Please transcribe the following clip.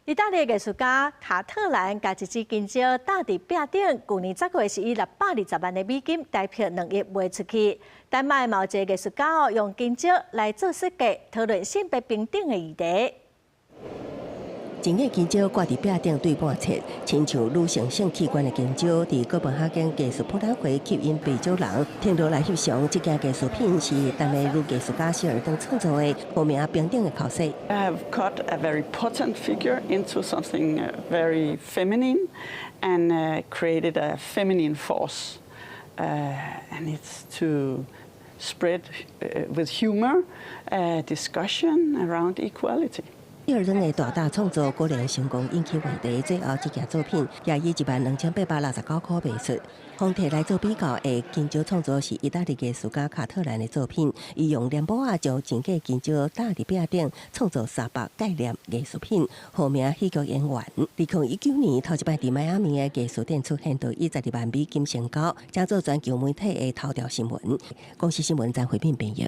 意大利藝術家卡特蘭共一支金蕉搭佇壁頂，舊年十月是以620萬的美金，台幣2億賣出去。丹麥嘛有一个藝術家哦，用金蕉來做設計，討論性別平等的議題。整個金蕉掛佇壁頂對半切，親像女性性器官的金蕉，佇哥本哈根藝術博覽會吸引袂少人停落來翕相。這件藝術品是丹麥女藝術家希爾頓創造的，號名平等的口舌。 I have cut a very potent figure into something very feminine and created a feminine force. And it's to spread with humor discussion around equality. 希爾頓的大膽創作果然成功引起話題，最後這件作品也以12,869箍賣出。風體來做比較的金蕉創作是意大利藝術家卡特蘭的作品，伊用黏箔仔將整個金蕉搭佇壁頂，創造三百概念藝術品，號名喜劇演員。2019年頭一擺佇邁阿密的藝術展出現，就以12萬美金成交，成做全球媒體的頭條新聞。公視新聞張惠敏編譯。